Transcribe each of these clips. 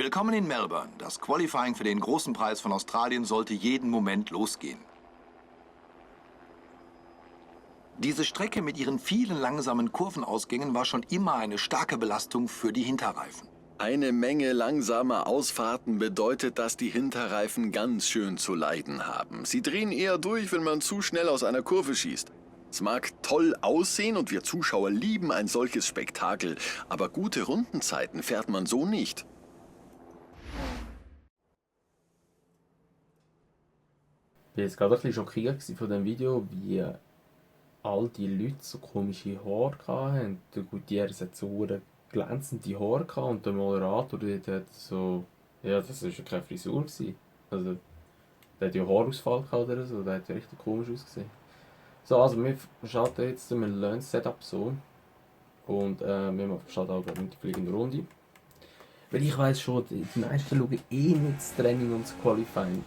Willkommen in Melbourne. Das Qualifying für den großen Preis von Australien sollte jeden Moment losgehen. Diese Strecke mit ihren vielen langsamen Kurvenausgängen war schon immer eine starke Belastung für die Hinterreifen. Eine Menge langsamer Ausfahrten bedeutet, dass die Hinterreifen ganz schön zu leiden haben. Sie drehen eher durch, wenn man zu schnell aus einer Kurve schießt. Es mag toll aussehen und wir Zuschauer lieben ein solches Spektakel, aber gute Rundenzeiten fährt man so nicht. Ich war jetzt gerade ein bisschen schockiert von dem Video, wie all die Leute so komische Haare hatten. Der Gutierrez hat so glänzende Haare gehabt und der Moderator dort hat so... Ja, das war ja keine Frisur gewesen. Also, der hat ja Haarausfall gehabt oder so, der hat ja richtig komisch ausgesehen. So, also wir schalten jetzt, wir lassen das Setup so. Und wir schalten auch mit der fliegenden Runde. Weil ich weiss schon, die meisten schauen eh nicht das Training und das Qualifying.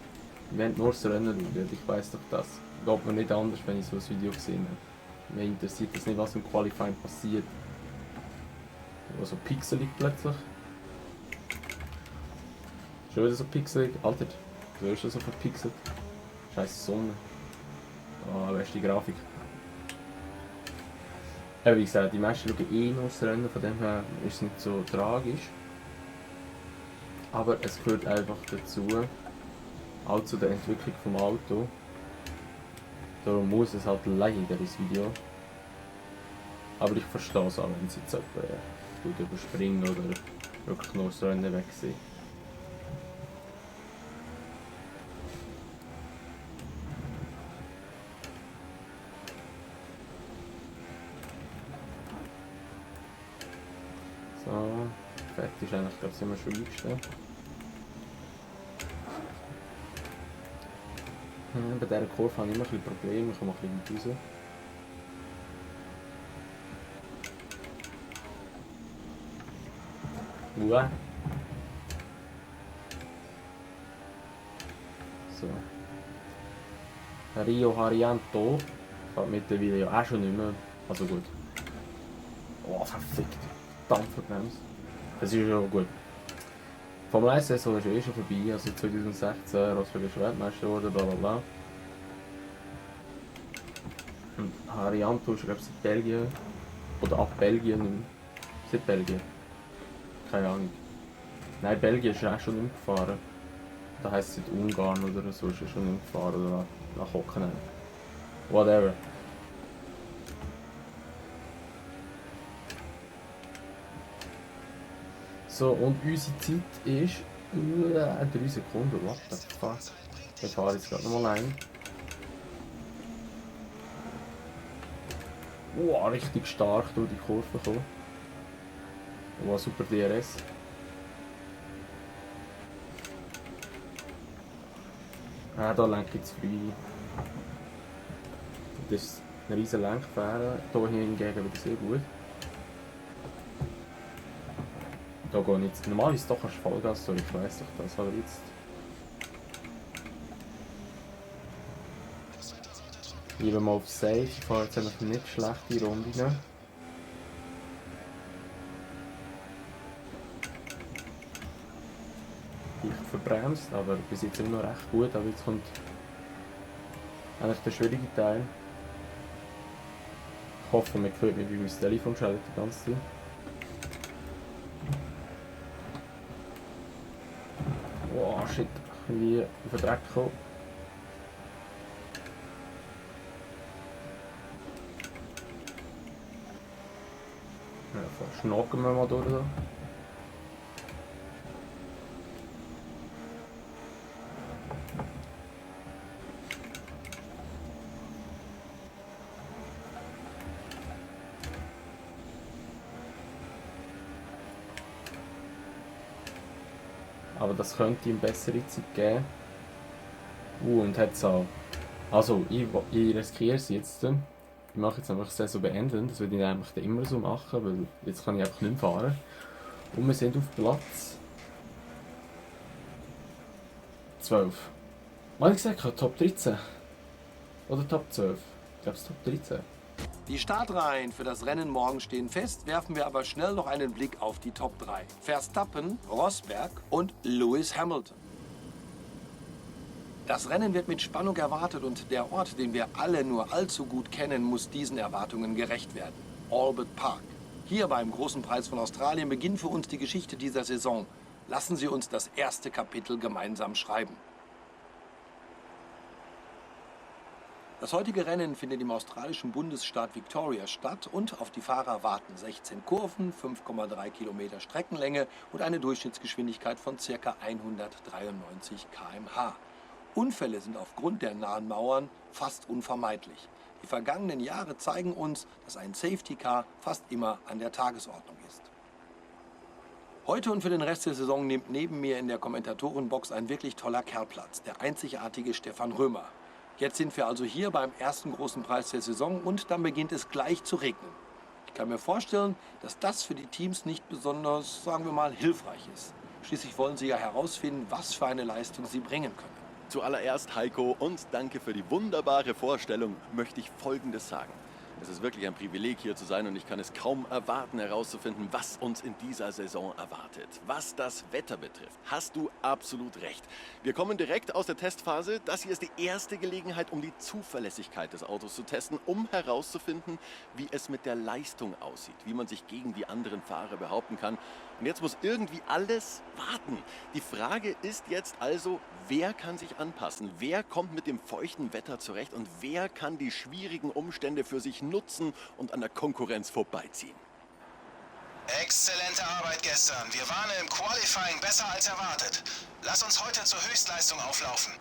Die wollen nur das Rennen schauen, ich weiss doch das. Geht mir nicht anders, wenn ich so ein Video gesehen habe. Mir interessiert das nicht, was im Qualifying passiert. So pixelig plötzlich. Schon wieder so pixelig. Alter, du wirst schon so verpixelt. Scheiße Sonne. Ah, beste Grafik. Ja, wie gesagt, die meisten schauen eh nur das Rennen, von dem her ist es nicht so tragisch. Aber es gehört einfach dazu, auch zu der Entwicklung vom Auto. Darum muss es halt leider ins Video. Aber ich verstehe es auch, wenn sie jetzt gut überspringen oder wirklich nur das Rennen wegsehen. So, fertig ist eigentlich, glaube ich, sind wir schon eingestellt. Bei dieser Kurve habe ich immer ein bisschen Probleme, ich komme ein bisschen weit raus. Uah. So. Rio Haryanto fährt mittlerweile ja auch schon nicht mehr. Also gut. Oh, verfickt. Dampferbremse. Das ist ja gut. Formel 1 Saison ist ja eh schon vorbei, also 2016 Rosberg ist Weltmeister geworden, bla bla bla. Und Haryanto ist glaube ich seit Belgien, oder ab Belgien nicht mehr. Seit Belgien. Keine Ahnung. Nein, Belgien ist auch schon nicht mehr gefahren. Da heisst es seit Ungarn oder so ist er schon nicht mehr gefahren, oder nach Hockenheim. Whatever. So, und unsere Zeit ist 3 Sekunden. What the fuck? Wir fahren jetzt gerade nochmal ein. Wow, richtig stark durch die Kurve gekommen. Wow, super DRS. Ah, da lenke ich zu früh. Das ist ein riesen Lenkfehler. Hier hingegen wieder sehr gut. Da gehe ich jetzt. Normal ist es doch ein Vollgas, so ich weiss doch das, aber jetzt. Ich gehe mal auf Safe, ich fahre jetzt einfach nicht schlechte Runden. Ich verbremst, aber bis jetzt immer noch recht gut, aber jetzt kommt eigentlich der schwierige Teil. Ich hoffe, man hört mich, wie mein Telefon schaltet die ganze Zeit. Wow, shit, irgendwie auf den Dreck gekommen. Ja, schnacken wir mal durch da. Aber das könnte ihm bessere Zeit geben. Und hat es auch. Also, ich riskiere es jetzt. Ich mache jetzt einfach die Saison beenden. Das würde ich eigentlich immer so machen, weil jetzt kann ich einfach nicht mehr fahren. Und wir sind auf Platz 12. Was habe ich gesagt? Top 13? Oder Top 12? Ich glaube es ist Top 13. Die Startreihen für das Rennen morgen stehen fest, werfen wir aber schnell noch einen Blick auf die Top 3. Verstappen, Rosberg und Lewis Hamilton. Das Rennen wird mit Spannung erwartet und der Ort, den wir alle nur allzu gut kennen, muss diesen Erwartungen gerecht werden. Albert Park. Hier beim Großen Preis von Australien beginnt für uns die Geschichte dieser Saison. Lassen Sie uns das erste Kapitel gemeinsam schreiben. Das heutige Rennen findet im australischen Bundesstaat Victoria statt und auf die Fahrer warten 16 Kurven, 5,3 Kilometer Streckenlänge und eine Durchschnittsgeschwindigkeit von ca. 193 km/h. Unfälle sind aufgrund der nahen Mauern fast unvermeidlich. Die vergangenen Jahre zeigen uns, dass ein Safety Car fast immer an der Tagesordnung ist. Heute und für den Rest der Saison nimmt neben mir in der Kommentatorenbox ein wirklich toller Kerl Platz, der einzigartige Stefan Römer. Jetzt sind wir also hier beim ersten großen Preis der Saison und dann beginnt es gleich zu regnen. Ich kann mir vorstellen, dass das für die Teams nicht besonders, sagen wir mal, hilfreich ist. Schließlich wollen sie ja herausfinden, was für eine Leistung sie bringen können. Zuallererst, Heiko, und danke für die wunderbare Vorstellung, möchte ich Folgendes sagen. Es ist wirklich ein Privileg, hier zu sein und ich kann es kaum erwarten, herauszufinden, was uns in dieser Saison erwartet. Was das Wetter betrifft, hast du absolut recht. Wir kommen direkt aus der Testphase. Das hier ist die erste Gelegenheit, um die Zuverlässigkeit des Autos zu testen, um herauszufinden, wie es mit der Leistung aussieht, wie man sich gegen die anderen Fahrer behaupten kann. Und jetzt muss irgendwie alles warten. Die Frage ist jetzt also, wer kann sich anpassen? Wer kommt mit dem feuchten Wetter zurecht? Und wer kann die schwierigen Umstände für sich nutzen und an der Konkurrenz vorbeiziehen? Exzellente Arbeit gestern. Wir waren im Qualifying besser als erwartet. Lass uns heute zur Höchstleistung auflaufen.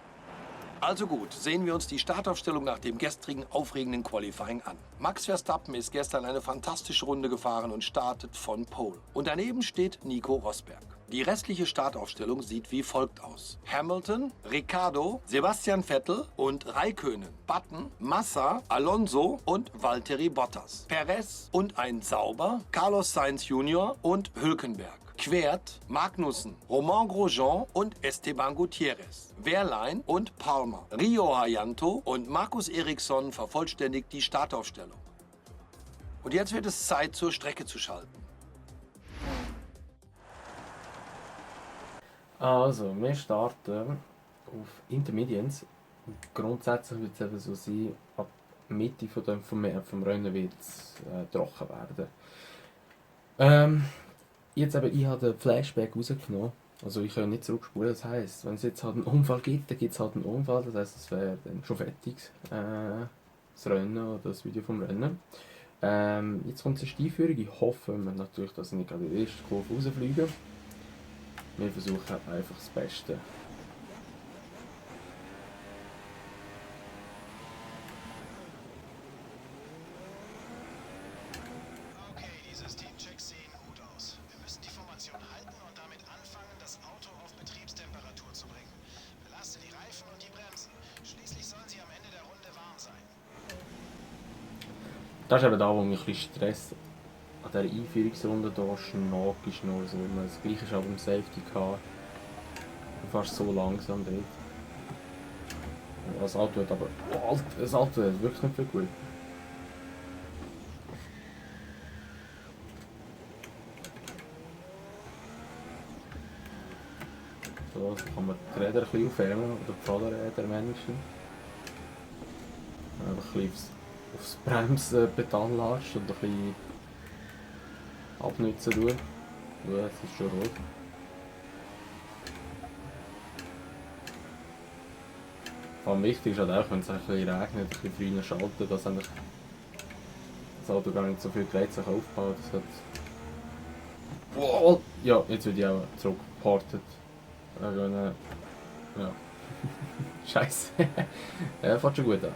Also gut, sehen wir uns die Startaufstellung nach dem gestrigen aufregenden Qualifying an. Max Verstappen ist gestern eine fantastische Runde gefahren und startet von Pole. Und daneben steht Nico Rosberg. Die restliche Startaufstellung sieht wie folgt aus. Hamilton, Ricciardo, Sebastian Vettel und Räikkönen, Button, Massa, Alonso und Valtteri Bottas. Perez und ein Sauber, Carlos Sainz Jr. und Hülkenberg. Quert, Magnussen, Romain Grosjean und Esteban Gutierrez. Wehrlein und Palmer. Rio Hayanto und Markus Eriksson vervollständigt die Startaufstellung. Und jetzt wird es Zeit, zur Strecke zu schalten. Also, wir starten auf Intermediates. Grundsätzlich wird es eben so sein, ab Mitte vom Rennen wird es trocken werden. Jetzt eben, ich habe den Flashback rausgenommen. Also ich kann nicht zurückspulen. Das heisst, wenn es jetzt halt einen Unfall gibt, dann gibt es halt einen Unfall. Das heisst, es wäre dann schon fertig, das Rennen oder das Video vom Rennen. Jetzt kommt eine Steinführung. Ich hoffe natürlich, dass ich nicht gerade in die erste Kurve rausfliege. Wir versuchen einfach das Beste. Okay, die Systemchecks sehen gut aus. Wir müssen die Formation halten und damit anfangen, das Auto auf Betriebstemperatur zu bringen. Belaste die Reifen und die Bremsen. Schließlich sollen sie am Ende der Runde warm sein. Das ist eben da, wo mich ein bisschen stresst. An dieser Einführungsrunde hier schnackig nur so. Das gleiche ist auch beim Safety Car. Fast so langsam dort. Das Auto hat aber... Oh, Alter, das Auto hat wirklich nicht viel gut. So kann man die Räder ein bisschen aufwärmen, oder die Vorderräder wenigstens. Einfach ein bisschen aufs Bremspedal lassen und ein bisschen abnützen tun. Ja, jetzt ist schon rot. Vor allem wichtig ist halt auch, wenn es ein bisschen regnet, ein bisschen früher schalten, dass eigentlich das Auto gar nicht so viel Gerät sich aufbaut. Das hat... Wow. Ja, jetzt wird ich auch zurückgeportet. Ja. Scheiße. Ja, fängt schon gut an.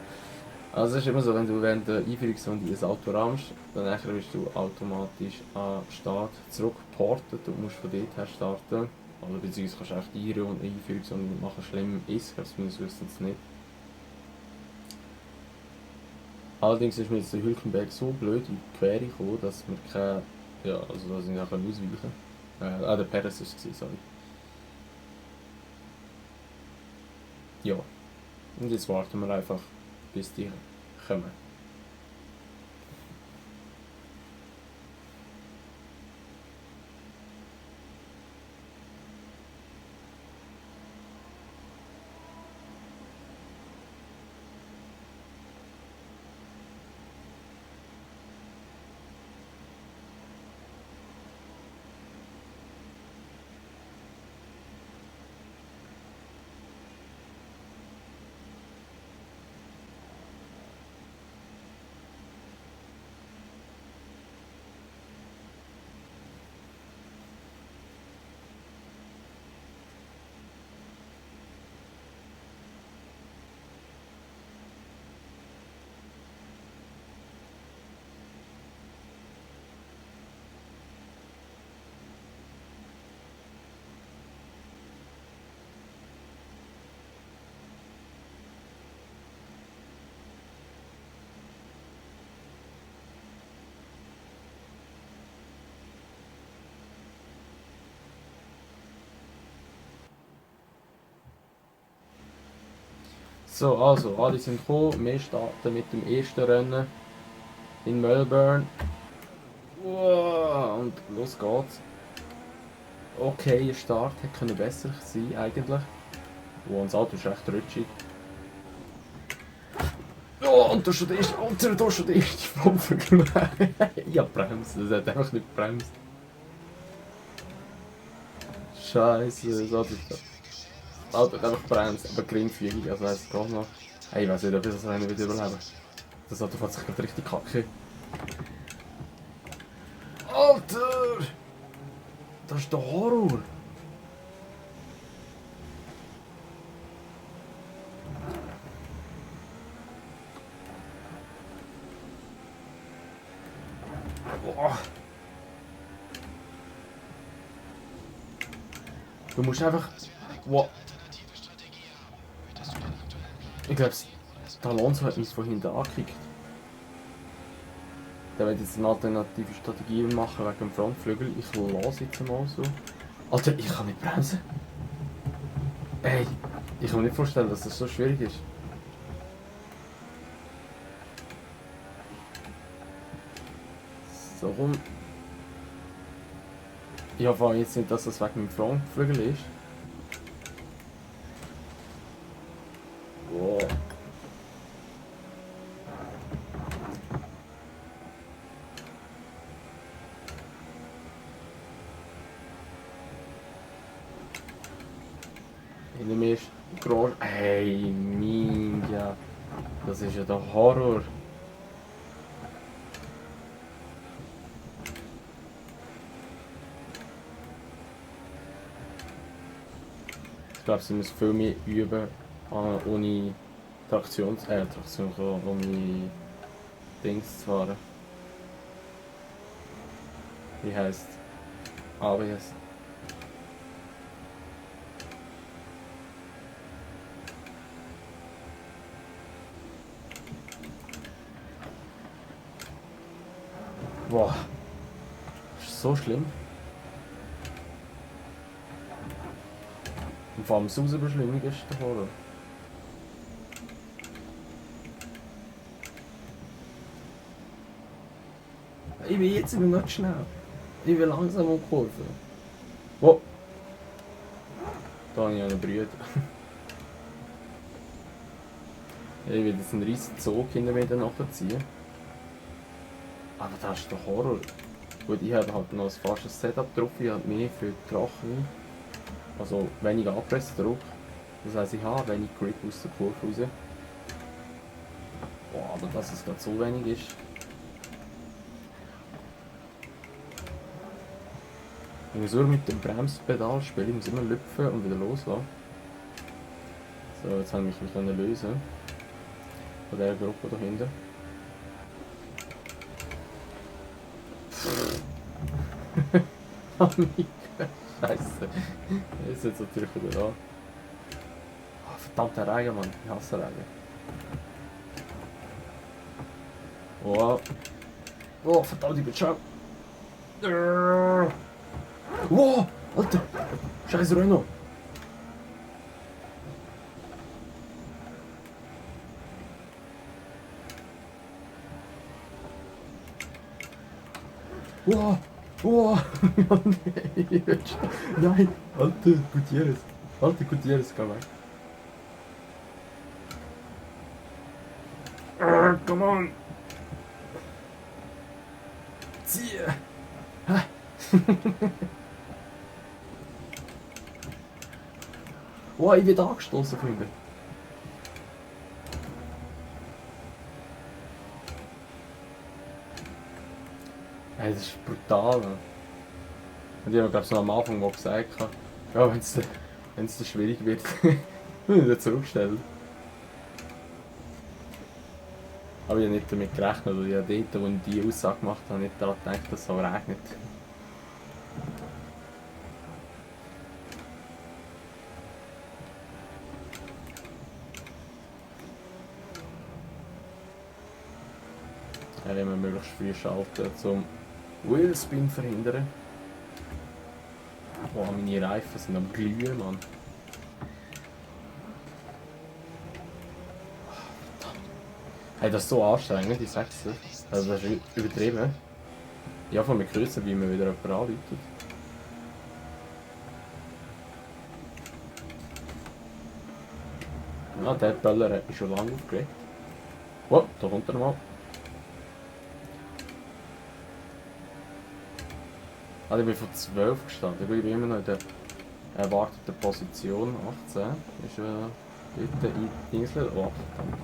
Also es ist immer so, wenn du während der Einführungsrunde ein Auto rammst, dann wirst du automatisch an Start zurückgeportet und musst von dort her starten. Oder beziehungsweise kannst du auch die Einführungsrunde nicht machen, schlimm ist, aber zumindest wissen es nicht. Allerdings ist mir jetzt der Hülkenberg so blöd in die Quere gekommen, dass wir keine... Ja, also dass ich nicht ausweichen kann. Der Perez war es, sorry. Ja. Und jetzt warten wir einfach, bis die kommen. So, also, alle sind gekommen. Wir starten mit dem ersten Rennen in Melbourne. Wow, und los geht's. Okay, der Start hätte können besser sein eigentlich. Wow, das Auto ist recht rutschig. Oh, und da schon der erste, und da schon der erste Frontflügel. Ja, bremst, das hat einfach nicht gebremst. Scheiße, das Auto hat einfach bremst, aber geringfügig, also heisst es geht noch. Hey, ich weiß nicht, ob ich das Rennen wieder überleben. Das Auto fährt sich gerade richtig kacke. Alter! Das ist der Horror! Boah. Du musst einfach... Wow. Ich glaube, der Alonso hat uns von hinten angekickt. Der wird jetzt eine alternative Strategie machen wegen dem Frontflügel. Ich lasse jetzt mal so. Alter, ich kann nicht bremsen. Ey, ich kann mir nicht vorstellen, dass das so schwierig ist. So rum. Ich hoffe jetzt nicht, dass das wegen dem Frontflügel ist. Wow. Hinter mir ist groß. Hey, Ninja. Das ist ja der Horror. Ich glaube, sie muss viel mehr üben, ohne ohne Dings zu fahren. Wie heisst ABS? Boah, das ist so schlimm. Und vor allem das Rausbeschleunigen ist der Horror. Ich bin jetzt nicht schnell. Ich bin langsam um die Kurve. Wow. Da habe ich einen Brüder. Ich will jetzt einen riesen Zug hinter mir nachziehen. Aber das ist der Horror. Gut, ich habe halt noch ein fastes Setup drauf, ich habe mehr für die Drachen. Also wenig Anpressdruck. Das heisst, ich habe wenig Grip aus der Kurve raus. Boah, aber dass es gerade so wenig ist. Ich muss nur mit dem Bremspedal spielen, ich muss immer lüpfen und wieder loslassen. So, jetzt habe ich mich lösen. Von dieser Gruppe da hinten. Scheiße. Jetzt ist natürlich wieder da. Oh, verdammter Regen, Mann. Ich hasse Regen. Oh. Oh, verdammt, ich bin schon. Wow, Alter. Scheiße Renault. Wow. Wow! Nein! Alter, Gutierrez! Alter, Gutierrez, komm weg! Come on! Ziehe! Wow, ich werde angestoßen, Freunde! Hey, das ist brutal. Man. Und ich habe glaube ich am Anfang mal gesagt, ja, wenn es dann schwierig wird, muss ich wieder zurückstellen. Aber ich habe nicht damit gerechnet, weil ich dort, wo ich diese Aussage gemacht habe, nicht daran gedacht, dass es so regnet. Ja, wenn wir möglichst früh schalten, um Wheelspin verhindern. Boah, meine Reifen sind am Glühen, Mann. Hey, das ist so anstrengend, ich sag's dir. Also das ist übertrieben. Ich habe von mir grüßen, wie mir wieder jemand anruft. Ja, der Böller hat mich schon lange aufgeregt. Oh, da kommt er mal. Also ich bin von 12 gestartet. Ich bin immer noch in der erwarteten Position. 18 ist dort in Dingsel. Oh, verdammt.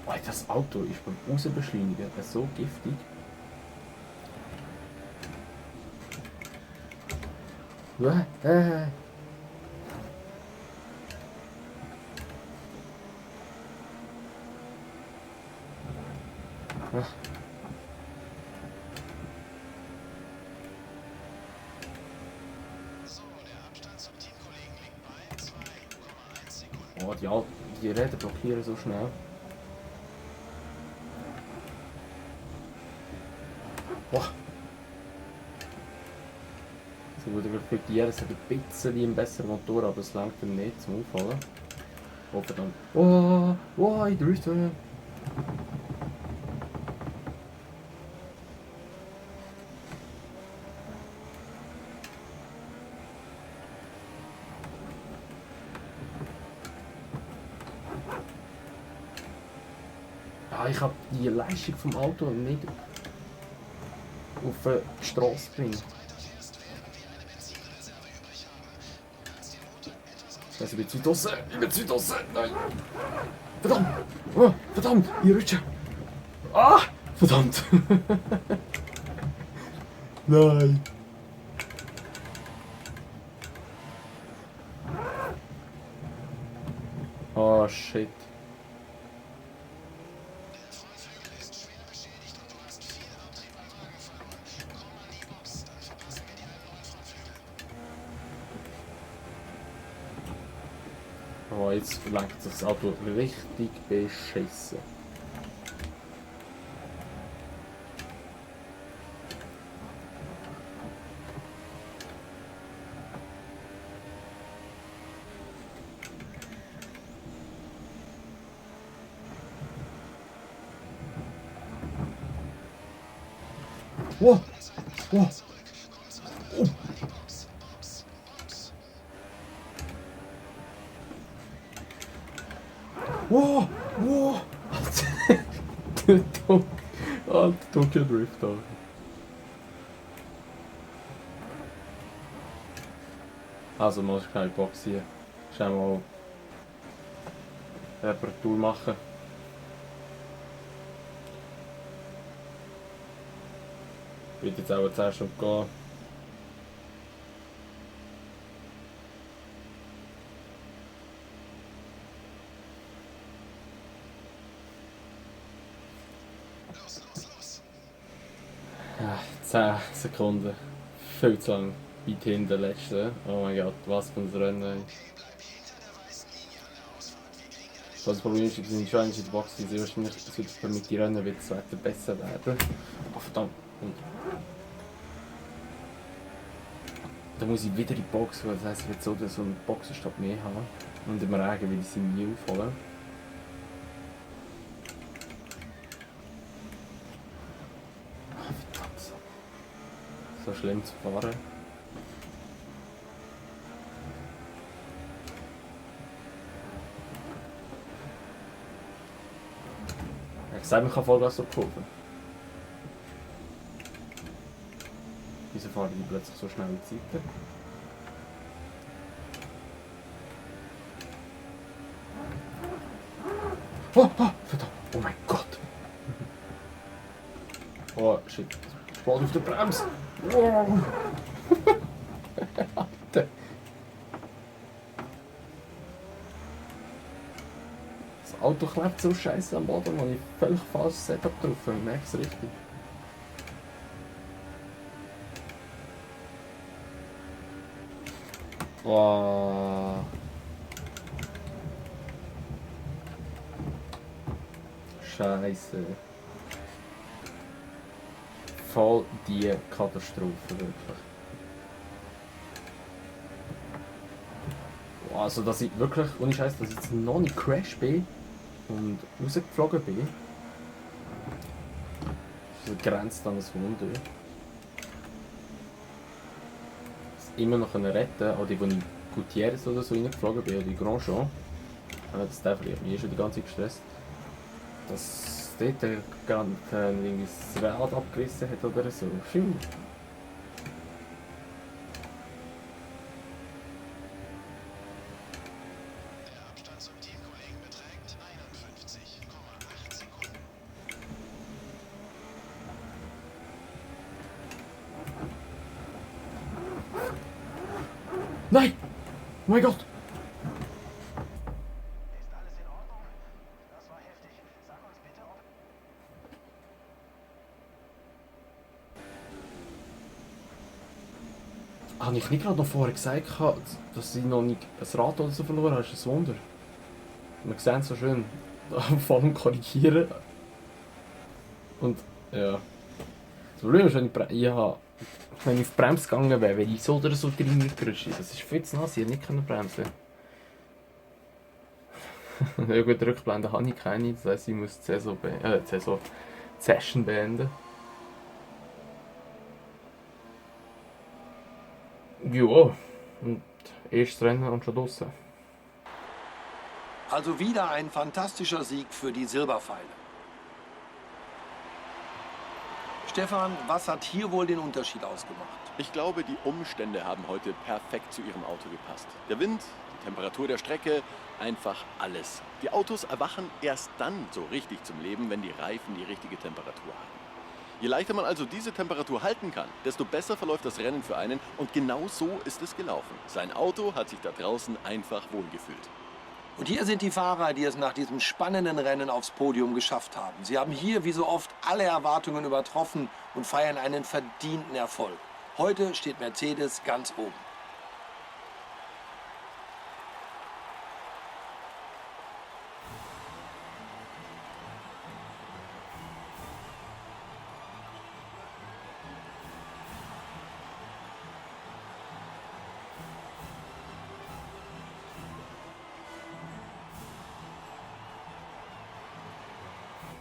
Oh, das Auto ist beim Rausbeschleunigen so giftig. So, der Abstand zum Teamkollegen liegt bei 2,1 Sekunden. Oh, die Räder blockieren so schnell. Boah. Sie würde reflektieren, es hat ein bisschen einen besseren Motor, aber es langt dann nicht zum Auffallen. Oh verdammt. Oh, ich drifte. Ich habe die Leistung vom Auto nicht auf die Straße gebracht. Also ich bin zu draussen! Ich bin zu draussen! Nein! Verdammt! Oh, verdammt! Ich rutsche! Ah! Verdammt! Nein! Oh shit! Oh, jetzt verlangt das Auto richtig beschissen. Wow! Wow! Oh! Wow! Wow! Alter, Tokyo Drift auch. Also muss ich keine Box hier. Schnell mal Reparatur machen. Ich würde jetzt auch zuerst schon gehen. Ja, 10 Sekunden. Viel zu lang. Weit hinten der letzte. Oh mein Gott, was für ein Rennen. Das Problem ist, ich bin schon in der Box, die sehr wahrscheinlich mit die Rennen wird das Wetter besser werden. Oh verdammt. Und da muss ich wieder in die Box, weil das heisst, ich will so einen Boxenstopp mehr haben. Und im Regen will ich sie nie aufholen. So schlimm zu fahren. Ich gesagt, man kann Vollgas so kurven. Wieso fahren die plötzlich so schnell in die Seite? Oh, verdammt! Oh mein Gott! Oh shit! Spaß auf der Bremse! Wow. Alter! Das Auto klebt so scheiße am Boden, und ich völlig falsches Setup drauf. Ich merke es richtig. Wow. Scheiße. Voll die Katastrophe, wirklich. Wow, also dass ich wirklich, ohne Scheiß, dass ich jetzt noch nicht Crash bin, und rausgeflogen bin, das grenzt an das Wunder. Das immer noch retten, auch die, wo ich Gutierrez oder so reingeflogen bin, oder die Grandchamp, das der vielleicht mich schon die ganze Zeit gestresst, dass dort gerade irgendwie das Rad abgerissen hat oder so. Phew. Der Abstand zum Teamkollegen beträgt 51,8 Sekunden. Nein! Oh mein Gott! Ist alles in Ordnung? Das war heftig. Sag uns bitte, ob... Habe ich nicht gerade noch vorher gesagt, dass ich noch nicht ein Rad oder so verloren habe? Das ist ein Wunder. Wir sehen es so schön. Vor allem korrigieren. Und ja. Das Problem ist, wenn ich auf die Bremse gegangen wäre, wäre ich so oder so reingerutscht. Das ist viel zu nass, ich hätte nicht bremsen können. Ja gut, Rückblende habe ich keine, das heisst, ich muss die Session beenden. Ja, und erstes Rennen und schon draussen. Also wieder ein fantastischer Sieg für die Silberpfeile. Stefan, was hat hier wohl den Unterschied ausgemacht? Ich glaube, die Umstände haben heute perfekt zu ihrem Auto gepasst. Der Wind, die Temperatur der Strecke, einfach alles. Die Autos erwachen erst dann so richtig zum Leben, wenn die Reifen die richtige Temperatur haben. Je leichter man also diese Temperatur halten kann, desto besser verläuft das Rennen für einen und genau so ist es gelaufen. Sein Auto hat sich da draußen einfach wohlgefühlt. Und hier sind die Fahrer, die es nach diesem spannenden Rennen aufs Podium geschafft haben. Sie haben hier, wie so oft, alle Erwartungen übertroffen und feiern einen verdienten Erfolg. Heute steht Mercedes ganz oben.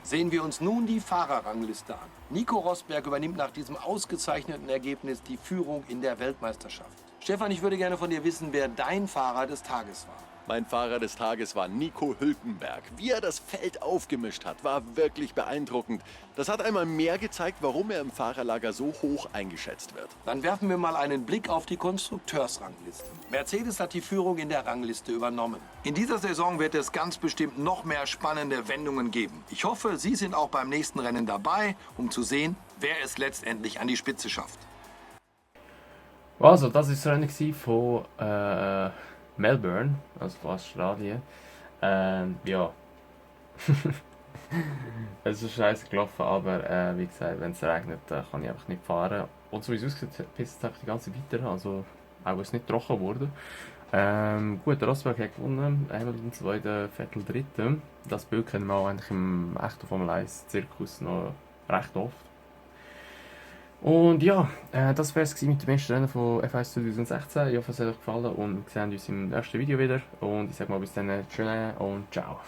Sehen wir uns nun die Fahrerrangliste an. Nico Rosberg übernimmt nach diesem ausgezeichneten Ergebnis die Führung in der Weltmeisterschaft. Stefan, ich würde gerne von dir wissen, wer dein Fahrer des Tages war. Mein Fahrer des Tages war Nico Hülkenberg. Wie er das Feld aufgemischt hat, war wirklich beeindruckend. Das hat einmal mehr gezeigt, warum er im Fahrerlager so hoch eingeschätzt wird. Dann werfen wir mal einen Blick auf die Konstrukteursrangliste. Mercedes hat die Führung in der Rangliste übernommen. In dieser Saison wird es ganz bestimmt noch mehr spannende Wendungen geben. Ich hoffe, Sie sind auch beim nächsten Rennen dabei, um zu sehen, wer es letztendlich an die Spitze schafft. Also, das war das Rennen von Melbourne, also von Australien. Ja. Es ist scheiße gelaufen, aber wie gesagt, wenn es regnet, kann ich einfach nicht fahren. Und so wie es aussieht, pisst es einfach die ganze Zeit weiter, also auch es nicht trocken wurde. Gut, der Rosberg hat gewonnen, Hamilton 2., Vettel 3. Das Bild kennen wir auch eigentlich im echten Formel 1 Zirkus noch recht oft. Und ja, das wäre es mit dem ersten Rennen von F1 2016. Ich hoffe, es hat euch gefallen und wir sehen uns im nächsten Video wieder. Und ich sage mal bis dann, tschüss und ciao.